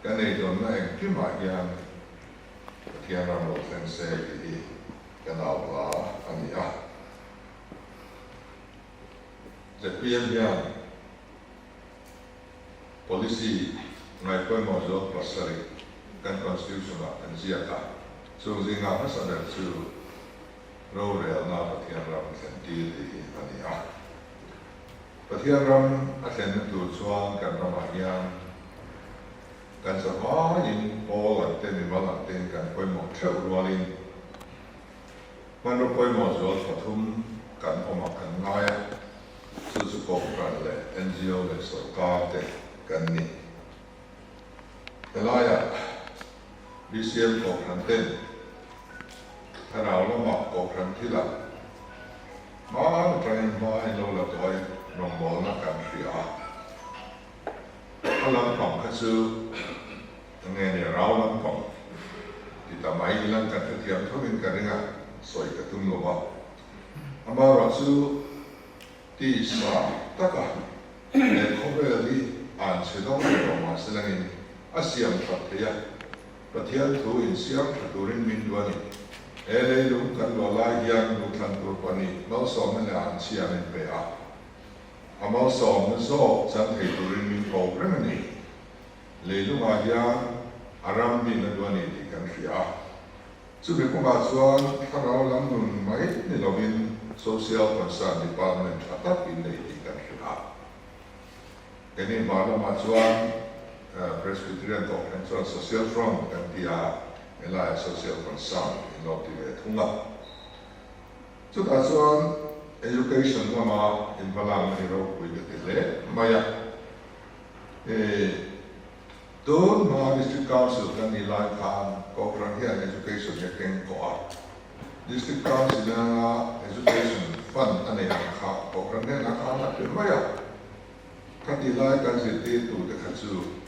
Kan eizawnna engkimah hian Pathian ram lo thleng se tih hi kan au hla a ni a. Zpm hian policy ngaihpawimawh zual pasarih kan Constitution-ah kan ziak a, chung zinga hmasa ber chu rorelna Pathian ram thlen tir tih hi a ni a. Pathian ram a thlenna tur chuan kan ramah hian kan zavaiin pawl ang te, mimal ang tein kan pawimawh theuh rualin hmanraw pawimawh zual pathum kan awm a kan ngai a, chu chu Kohhran leh ngo leh sawrkar te kan ni. Helaiah BCM Kohhran ten thlarau lamah Kohhran thilah hmaan atangin hma in lo la tawh in rawngbawlna kan hria a. A lampang kha chu enge ni rau lampang ti ta mai ilang kan hrethiam thovin ka ring a, sawi ka tum lo va. Amaherawhchu tisa taka he khawvel hi an chhe dawng ve lo mahse langin a siam that thei a, Pathian thu insiam tha turin min duh a ni. He leilung kan luah lai hian duhthlan tur pahnih malsawmna leh an chhia min pe a, a malsawmna zawk chan thei turin min ko reng a ni. Leilungah hian a ram din a duh a ni tih kan hria a. Chumi kawngah chuan thlarau lam nun mai ni lovin Social Concern Department tha tak in nei tih kan hria a. Keini hmar lamah chuan Presbyterian Kohhran chuan Social Front kan ti a, helaiah Social Concern in lo ti ve thung a. Chutah chuan Education lama inhmalakna hi ropui ka ti hle mai a. Tun hma District Council kan nih lai khan Kohhran hian Education hi a keng kawh a, District Council anga Education Fund a neih ang kha Kohhran hnenah khan a pe mai a, khatih lai kan zirtirtute kha chu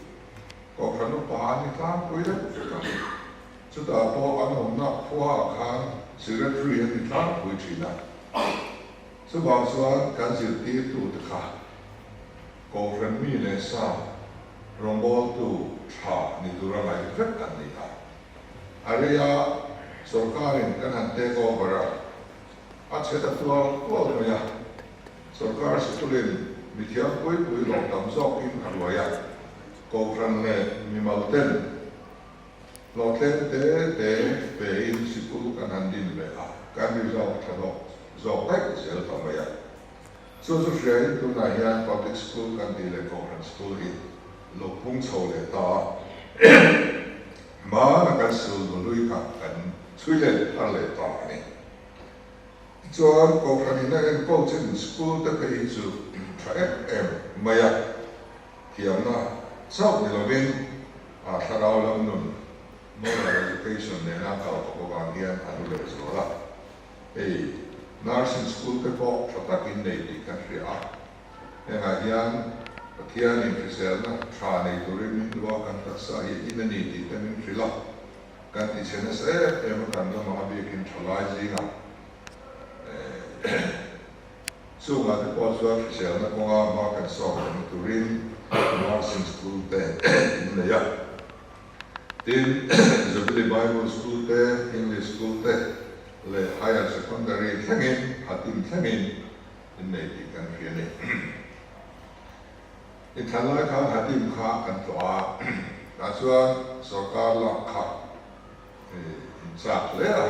Kohhran upa an ni tlangpui deuh vek a, chutah pawh an awmna khuaah khan Secretary an ni tlangpui thin a, chuvang chuan kan zirtirtute kha Kohhran mi leh sa rawngbawltu tha ni tura ngaih vek an ni a. A reia sawrkarin kan han take over a, a chhe ta tual tual mai a. Sawrkar sikulin mithiam pui pui lawm tam zawkin a ruai a, Kohhran leh mimal ten hlawhtleng te te pein sikul kan han din ve a, kan result tha zawk daih zel ta mai a. Chu chu hriain tunah hian public school kan tih leh Kohhran school hi lo pung chho leh ta a, hmana kan sul nului kha kan chhui let thar leh ta a ni. Tichuan Kohhran in a enkawl chin school te phei hi chu tha em em mai a, thiamna chauh ni lovin a thlarau lam nun, moral education, nena kal kawp avang hian a hlu leh zual a. Hei nursing school te pawh tha tak in nei tih kan hria a, hengah hian Pathianin hriselna tha nei turin min duh a, kan taksa hi in a ni tih te min hrilh a, kan ti chhe nasa em em a, kan ramah a biakin tha lai zingah chungah te pawh chuan hriselna kawnga hma kan sawm lehna turin nursing school te in nei a. Tin, Jubilee Bible School te, English School te leh Higher Secondary thlengin, Hatim thlengin innei tih kan hria a ni. Inthlan lai khan Hatim kha kan tlawh a, tah chuan sorkar lak kha inchak hle a,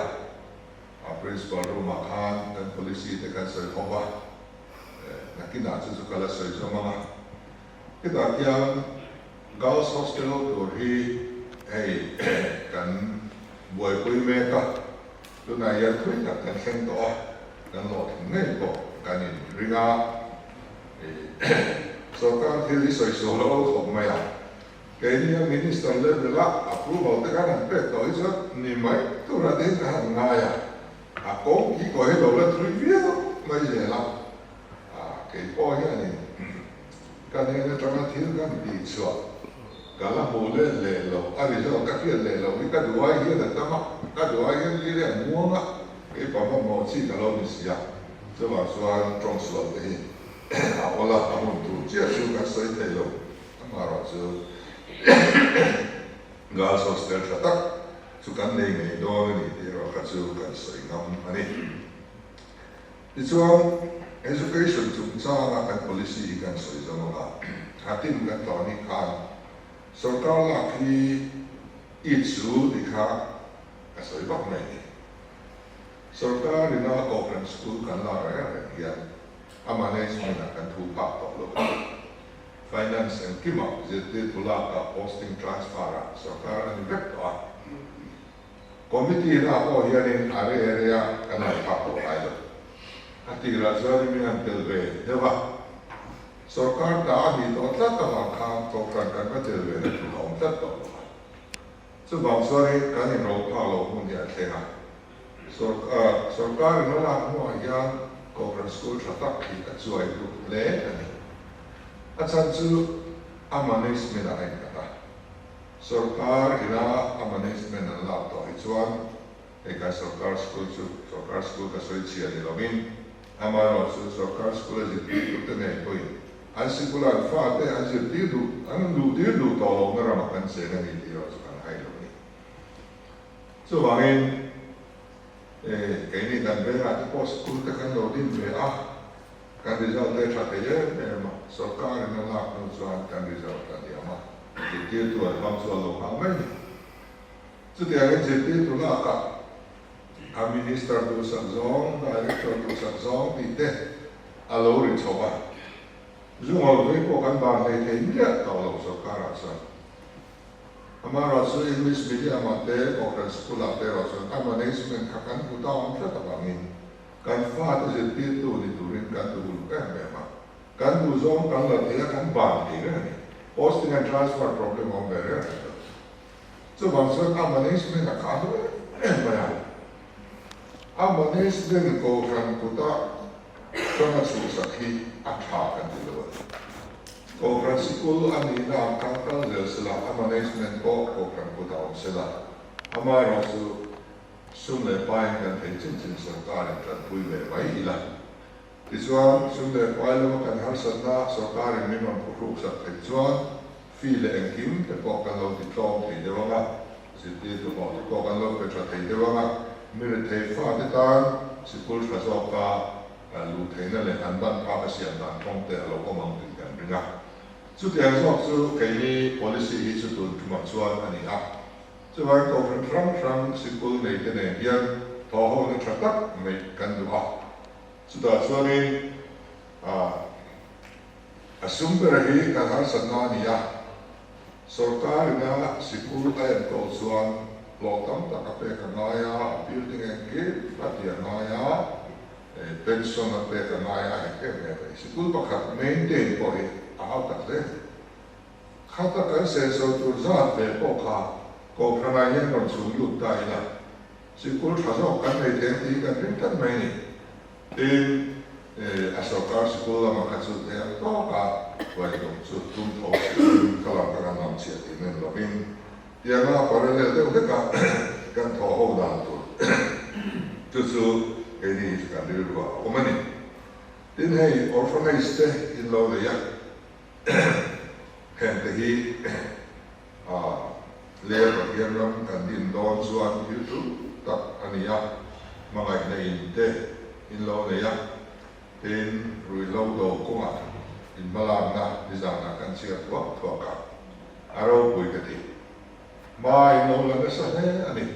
a Principal room-ah khan kan policy te kan sawi ho va, nakinah chu chu ka la sawi zawm ang a. Hetah hian Girls Hostel tur hi hei kan buaipui mek a, tunah hian thui tak kan thleng tawh a, kan hlawhtling ngei pawh kan in ring a, sorkar thil hi sawi sual lo khawp mai a, keini a Minister level a approval te khan han pek tawh hi chuan ni mai tura te hi ka han ngai a, a kawng khi kaw hi lo la thui viau mai zel a. Kei pawh hianin ka hnen atanga thil kan tih chhuah ka la hmuh let leh loh, a result ka hriat leh loh hi ka duh ai hian a tam a, ka duh ai hian li leh a muang a, kei pa hmanhmawh chi ka lo ni si a, chuvang chuan tawng sual te hi a awl a, a hun tur chiah chu kan sawi thei lo, amaherawhchu. Girls Hostel tha tak chu kan nei ngei dawn a ni tih erawh kha chu kan sawi ngam a ni. Tichuan, Education chungchanga kan policy hi kan sawi zawm ang a, a tin kan tlawh ni khan sorkar lak hi i chu tih kha ka sawi vak mai a ni. Sorkar ina Kohhran School kan lak reng reng hian a management ah kan thu phak tawh lo a ni. Finance engkimah zirtirtu lakah posting transfer ah sorkar a ni vek tawh a. Committee na pawh hianin a rei rei a kan lo phak tawh ngai lo. A tirah chuan min han tel ve deuh a. Sorkar ta a nih tawh tlat avang khan Kohhran kan va tel ve na tur a awm tlat tawh lo a. Chuvang chuanin kan inro phak loh hmun hi a thleng a. Sorkar in a lak hnuah hian Kohhran School tha tak hi a chuai duh hle a ni. A chhan chu a management ah a innghat a. Sorkar ina a management an lak tawh hi chuan hei kan sorkar school chu sorkar school ka sawi chhia ni lovin amaherawhchu sorkar school a zirtirtute ngei pawhin An sikul an fate an zirtir duh, an luhtir duh tawh lohna ramah kan cheng a ni tih erawh chu kan hai lo a ni. Chuvangin, keini kan vengah te pawh school te kan lo din ve a, kan result te tha thei em em a, sorkarin a lak hnu chuan kan result a hniam a, zirtirtu an hmang chu a lo nghal mai a ni. Chutiangin zirtirtu lakah a minister duhsak zawng, director duhsak zawng tih te a lo ri chho a, zungawl vei pawh kan ban hlei thei miah tawh lo sorkarah chuan. Amaherawhchu English medium ah te, Kohhran school ah te erawh chuan a management kha kan hmu ta awm tlat avangin kan fate zirtirtu ni turin kan duh uluk em em a, kan duh zawng kan la thei a, kan ban thei reng a ni. Posting and transfer problem a awm ve reng reng lo. Chuvang chuan a management a kha hlu em em mai a. A management Kohhran kuta tanga chhuhsak hi a tha kan ti lo a ni. Kohhran sikul a nihna ang khan kal zel sela, a management pawh Kohhran kutah awm sela, amaherawhchu sum leh pain kan thei chin chin sorkarin tanpui ve mai ila. Tichuan, sum leh pai lama kan harsatna sorkarin min rawn phuhruksak theih chuan fee leh engkim te pawh kan lo ti tlawm thei deuh ang a, zirtirtu hlawh te pawh kan lo pe tha thei deuh ang a, mi rethei fate tan sikul tha zawka luh theihna leh an ban phak a siam dan kawng te a lo awm ang tih kan ring a. Chutiang zawk chu keini policy hi chu tun tumah chuan a ni a. Chuvangin Kohhran hrang hrang sikul neite nen hian thawhhona tha tak neih kan duh a. Chutah chuanin a sum ber hi kan harsatna a ni a, sorkar ina sikul a enkawl chuan hlawh tam tak a pek a ngai a, a building engkim a ti a ngai a, pension a pek a ngai a, heng em em a ni. Sikul pakhat maintain pawh hi a hau tak hle a ni. Khata kan senso tur zat ve pawh kha Kohhranah hian rawn chhung lut ta ila, Sikul tha zawk kan nei thei ang tih hi kan ring tlat mai a ni. Tin, a sorkar sikul lama kha chu thei ang tawka huaihlawm chu tum tho siin ka lam ka kan lam chhiah tih nen lovin tianga parallel deuh hleka kan thawh ho dan tur chu chu keini hi chu kan rilru ah a awm a ni. Tin, hei orphanage te in lo nei a, heng te hi A Leh Pathian ram kan din dawn chuan thil tul tak a ni a, hmangaihna in te in lo nei a, tin ruihhlo do kawngah in hmalakna nizanah kan chhiar thuak thuak a, a ropui ka ti. Hma in lo la nasa hle a ni.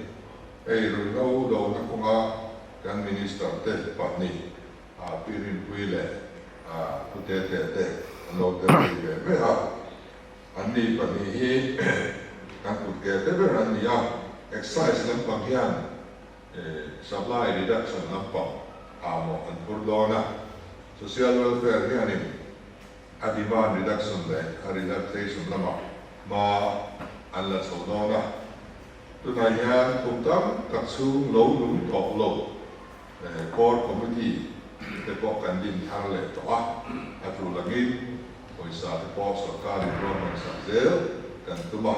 Hei ruihhlo dona kawnga kan Minister te pahnih Pi Rinpuii leh Pu Tetea te an lo tel thei ve ve a. Anni pahnih hi kan kut ke te ber an ni a, excise lampang hian supply reduction lampang ah mawh an phur dawn a, social welfare hianin a demand reduction leh a relaxation lamah hma an la chho dawn a, tunah hian kum tam tak chhung lo nung tawh lo Core Committee te pawh kan din thar leh tawh a, a tul angin pawisa te pawh sorkarin ruahman sak zel kan tum a.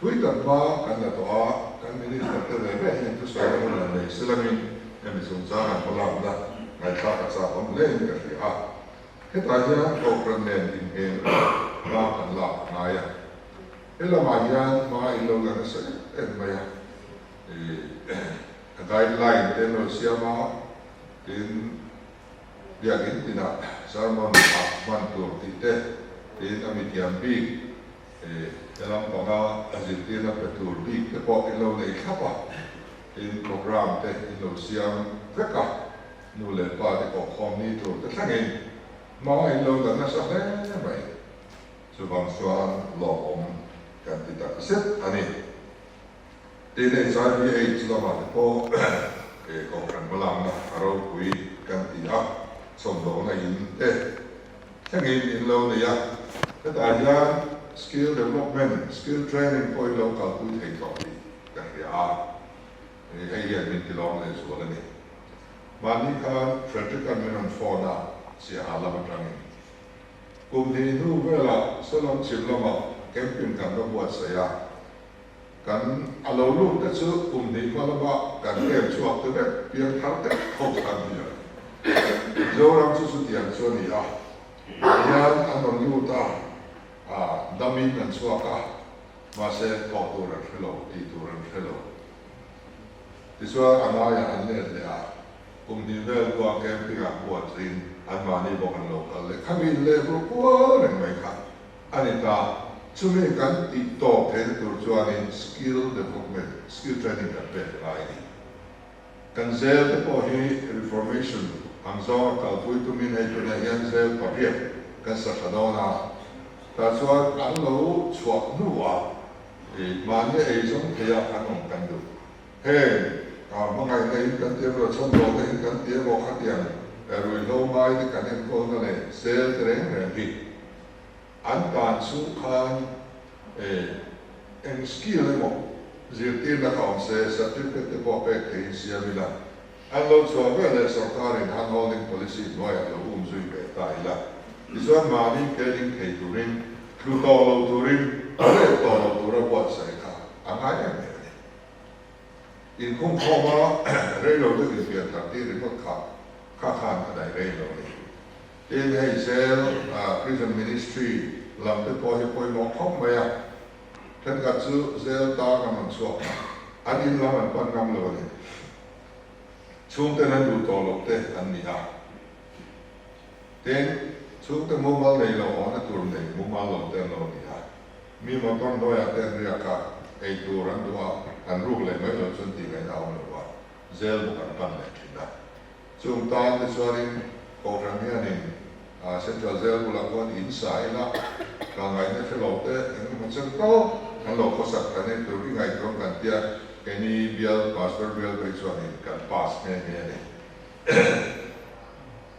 Thui tak hma kan la tawh a, kan Minister te ve ve hian thusawi hun an nei silangin hemi chungchang an hmalakna ngaihthlak a chak awm hlein ka hria a. Hetah hian Kohhran nen inheng hma kan lak a ngai a. He lamah hian hma in lo la nasa em em mai a, a guideline te an lo siam a, tin biakin tinah sermon ah hman tur tih te, tin a mithiam bik he lampanga a zirtirna pe tur bik te pawh in lo nei thlap a, tin programme te in lo siam vek a, nu leh pa te kohkhawm ni tur te thlengin hma in lo la nasa hle mai. Chuvang chuan lawmawm kan ti tak zet a ni. Tin, HIV AIDS lamah te pawh he Kohhran hmalakna a ropui kan ti a, chhawmdawlna in te thlengin in lo nei a, hetah hian skill development, skill training pawh in lo kalpui thei tawh tih ka hria a, hei hian min ti lawm lehzual a ni. Mahni khan Frederick-a'n min rawn phone a, Siaha lam atangin. Kum hnih hnu velah Salam chhim lamah camping kan va buatsaih a, kan a lo lut te chu kum hnih hma lama kan camp chhuak te vek piang thar te ho kha an ni a. Mizoram chu chutiang chu a ni a, tihian an rawn lut a, damin an chhuak a, mahse thawh tur an hre lo, tih tur an hre lo. Tichuan a ngaiah an let leh a, kum hnih vel hnuah camping ah buatsain anmahni bawk an lo kal leh. Khami leh vur kual reng mai kha a ni ta. Chumi kan tih tawp theihna tur chuanin skill development, skill training kan pek ngai a ni. Kan zel te pawh hi reformation ang zawnga kalpui tumin hei tunah hian zel pariat kan sa tha dawn a, tah chuan an lo chhuah hnuah Mahni ei zawng theia an awm kan duh. Heng hmangaihna in kan ti emaw, chhawmdawlna in kan ti emaw khatiang ruihhlo ngai te kan enkawlna leh sel te reng reng hi an tan chhung khan eng skill emaw zirtirna kha awm se, certificate te pawh pek theihin siam ila, an lo chhuah vel leh sorkarin hand holding policy hnuaiah lo um zui ve ta ila, tichuan mahni ke ding thei turin, tlu tawh lo turin, rep tawh lo tura buatsaih kha a ngai em em a ni. Inkhung khawma rei lo deuh inpian thar tir ringawt kha kha khan a daih rei lo a ni. Tin, hei jail, prison ministry lam te pawh hi pawimawh khawp mai a, thenkhat chu jail tang an rawn chhuak a, an in lam an pan ngam lo a ni. Chhungten an duh tawh loh te an ni a. Tin, chhungte mumal nei lo awhna tur nei mumal lo te an lo ni a. Mi motor hnuaiah te an riak a, ei tur an duh a, an ruk leh mai loh chuan tih ngaihna a awm lo a, zel bawk an pan leh thin a. Chung tan te chuanin Kohhran hianin Central Jail bulah khuan in sa ila, kal ngaihna hre lo te eng emaw chen tawp kan lo khawsak than ei tur i ngaihtuah kan tia keini bial Pastor bial phei chuanin kan pass nghe nghe a ni.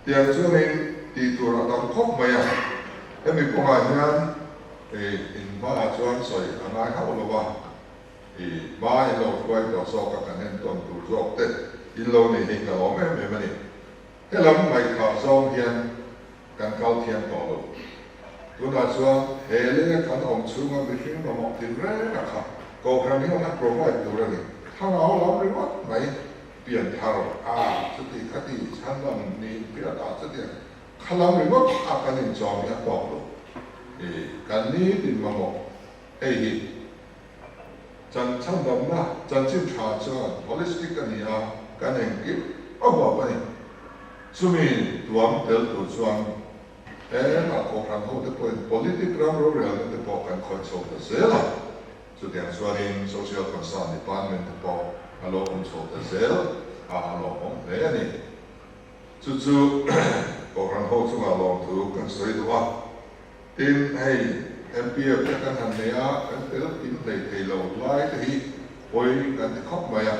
Tiang chuanin tih tur a tam khawp mai a, hemi kawngah hian in hmaah chuan sawi a ngai hauh lo va. I hma in lo hruai tawh zawk a kan entawn tur zawk te in lo nei hi ka lawm em em a ni. Helam ngaihthah zawng hian kan kal thiam tawh lo. Tunah chuan he leia kan awm chhunga mihring mamawh thil reng a kha Kohhran hian a provide tur a ni. Thlarau lam ringawt mai pian thar a chuti khati chhandam ni pian ah chutiang kha lam ringawt a kan inchawm hi a tawk lo. I kan nitin mamawh hei hi Chan chhandamna chanchin tha chuan holistic a ni a, kan engkim a huap a ni. Chumi tuam tel tur chuan hengah Kohhran hote pawhin politic ram rorelna te pawh kan khawih chho ta zel a, chutiang chuanin Social Concern Department te pawh a lo awm chho ta zel a, a lawmawm hle a ni. Chu chu Kohhran ho chungah lawmthu kan sawi duh a. Tin, hei MPF te kan han nei a, kan tel kim hlei thei lo lai te hi pawi kan ti khawp mai a.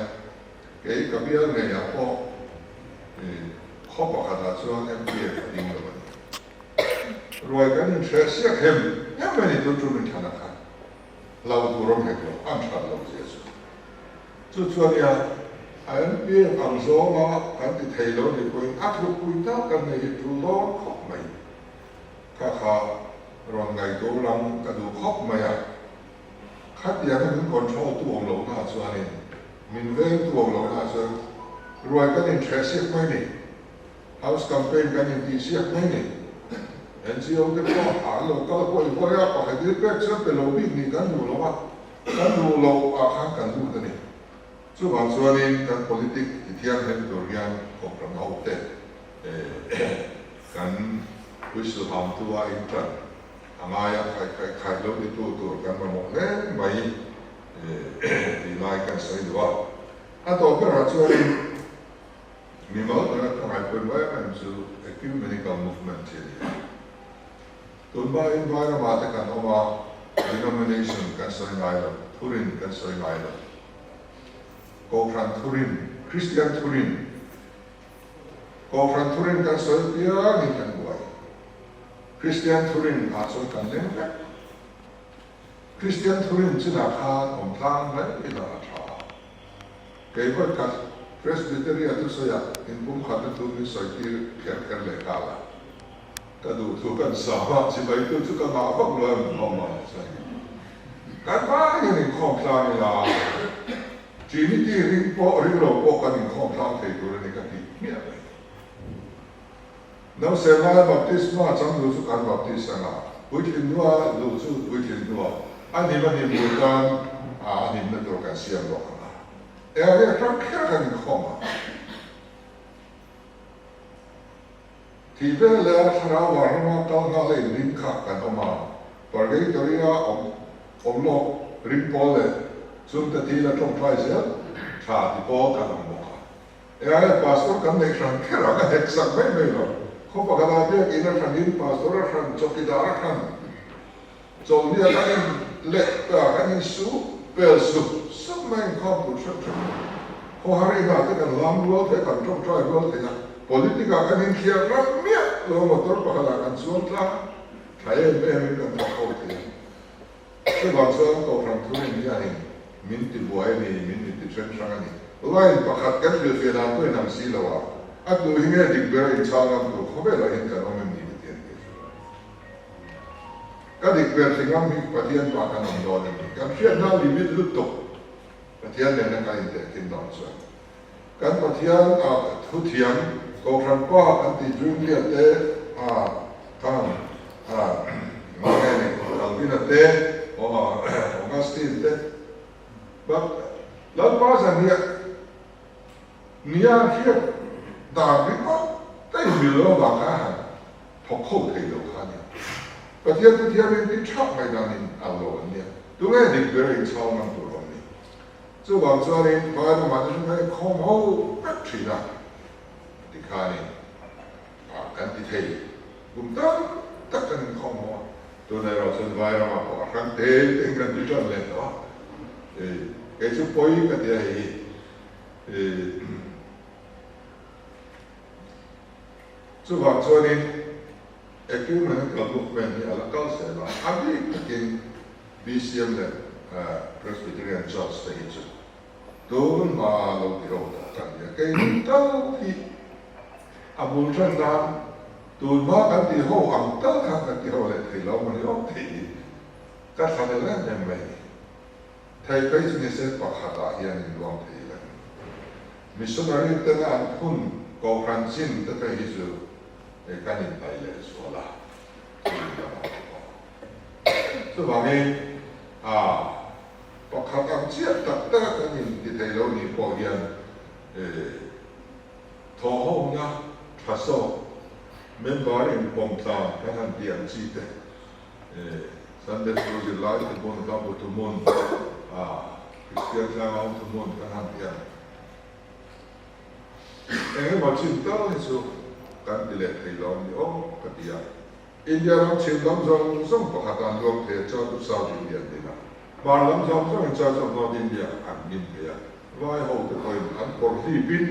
Kei ka bial ngeiah pawh khaw pakhatah chuan MPF a ding lo a ni. Ruai kan inhre siak hem hem a ni tun tum inthlan a khan hlau tur awm hek lo, an that lo zia chu. Chu chuan nia a MPF ang zawnga kan ti thei lo ni pawhin a thupui tak kan nei hi tul dawn khawp mai. Kha kha rawn ngaihtuah lam ka duh khawp mai a, khatianga min control tu awm lohna chuanin, min veng tu awm lohna chuan ruai kan inhreh siak mai ni, house campaign kan intih siak mai ni. NGO te pawh an lo kal hawi hawi a, pakhat hi pek chuan pe lo bik nih kan duh lo a, kan duh loh ah khan kan lut a ni. Chuvang chuanin kan politic ti thianghlim tur hian kohhran ho te kan whistle hamtu a intan a ngai a, khaih khaih khaih lo titu tur kan mamawh hle mai tih lai kan sawi duh a. A tawp berah chuanin mimal taka ka ngaihpawimawh em em chu ecumenical movement hi a ni a. Tunhmain Vairamah te kan awm a, denomination kan sawi ngai lo, thurin kan sawi ngai lo. Kohhran thurin, Kristian thurin, Kohhran thurin kan sawi piangin kan buai. Kristian thurin ah chuan kan leng vek. Kristian thurin chinah khan awm tlang mai ila a tha a. Kei vawi khat Presbyteria thusawiah inpumkhatna thu min sawi tir kher kher leh nghal a. Ka duh thu kan sam a, chibaitu chu ka ngah vak lo em inkhawm mah ni chuan kan vai hian inkhawm tlang ila Trinity ring pawh ring lo pawh kan inkhawm tlang thei tur a ni ka ti hmiah mai. Nausehmai baptisma chang duh chu kan baptist ang a, puitlin hnua duh chu puitlin hnua a hnim a hnim tur tan a hlimna tur kan siam bawk ang a. Eng nge hrang kher kan inkhawm ang? Thih veleh thlarau vanrama kal nghal a inring kha kan awm a, Purgatory-a awm awm lawk ring pawl leh chungte thil a tawngtai zel tha ti pawl kan awm bawk a. Eng nge Pastor kan neih hran kher ang a hek sak mai mai lo. Khaw pakhatah biakinn a hranin Pastor a hran, chawkidar a hran, chawlhnia kan in leh kan insu pel sup sup mai inkhawm tur hreuh hreuh mai. Khawhar inah te kan lam rual thei a, kan tawngtai rual thei a, politic ah kan inthiar ram miah lo motor pakhatah kan chuang tlang a, tha em em in kan thawk ho thei a. Chuvang chuan Kohhran thurin hianin min ti buai a ni, min inti then hrang a ni. Line pakhat kan hrilhfiah dan pawhin ang si lo a, a tu hi nge dik ber a inchhang ngam tur khawvelah hian kan awm em ni ka ti a ni kei chu. Ka dik ber thingam hi Pathian pa kan awm dawn em ni? Kan hriatna limit lutuk Pathian nena kan intehkhin dawn chuan kan Pathian a thuthiam Kohhran pa kan tih Zwingli-a te a khan a mange ni Calvin-a te Augustine te but Lalpa zan hi nia hriat dan ringawt te inmil lo avang khan a han thawk ho thei lo kha a nia. Pathian thuthiam in ti thap mai danin a lo an nia. Tunge dik ber inchhau ngam tur awm ni? Chuvang chuanin vai ramah te chu kan inkhawm ho vek thin a, tikhanin ah kan ti thei. Kum tam tak kan inkhawm ho a, tunah erawh chuan vai ramah pawh a hrang te tein kan ti tan leh tawh a. Kei chu pawi ka ti a hei hi. Chuvang chuanin Ecumenical Movement hi a la kal zel a, a bik takin BCM leh Presbyterian Church te hi chu tun hma lo ti ho tawh kan nia. Keini tal hi a bul tan nan tun hma kan ti ho ang tal khan kan ti ho leh thei lo mawni awm thei hi ka thla del em em mai ni. Thei phei chu nise pakhatah hian in luang thei reng. Missionary tena an phun Kohhran chin te phei hi chu hei kan inhnaih leh zual a, chumi lamah te pawh. Chuvangin a pakhat ang chiah tak taka kan inti thei lo nih pawh hian thawhhawmna tha zawk member inpawm tlan kan han tih ang chi te Sunday School zirlai te hmun, hla bu thu hmun, Kristian tlanga awm thu hmun kan han ti ang. Eng emaw chin tal hi chu kan ti leh thei lo a ni aw ka ti a. India ram chhim lam zawng zawng pakhat an luang thei a, Church of South India an din a. Hmar lam zawng zawngin Church of North India an din thei a. Vai ho te pawhin an kawr hlipin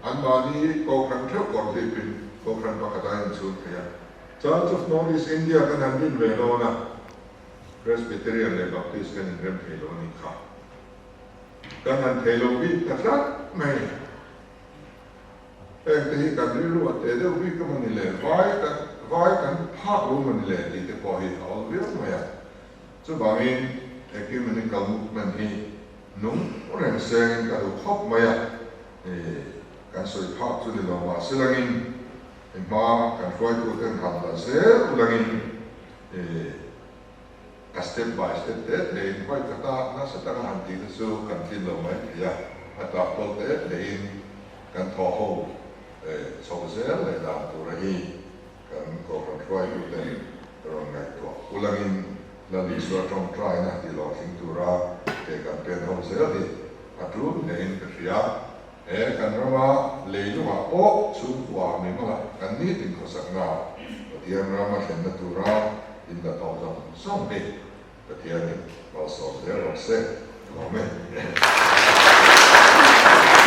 anmahni Kohhran theuh kawr hlipin Kohhran pakhat an inchhun thei a. Church of North East India kan han din ve dawn a, Presbyterian leh Baptist kan inrem thei lo a nih kha. Kan han thei lo bik ta tlat mai. Heng te hi kan rilru a teh deuh bik emaw ni le, vai kan vai kan phak lo emaw ni le tih te pawh hi a awl viau mai a. Chuvangin Ecumenical Movement hi nung reng sengin ka duh khawp mai a, kan sawi phak chu ni lo mahse langin. Hma kan hruaituten han la zel ulangin a step by step te tein huai khata nasa taka han tihna chu kan tlin lo mai thei a, a tlak tawk te tein kan thawh ho chho zel leh dan tura hi kan kohhran hruaituten rawn ngaihtuah ulangin Lal Isua tawngtaina tih hlawhtling tura ke kan pen ho zel hi a tul hlein ka hria. He kan rama leilungah pawh chhungkua mimala kan nitin khawsakna Pathian rama thlenna tura inla tawh zawng zawng hi Pathianin malsawm zel rawh se. Amen.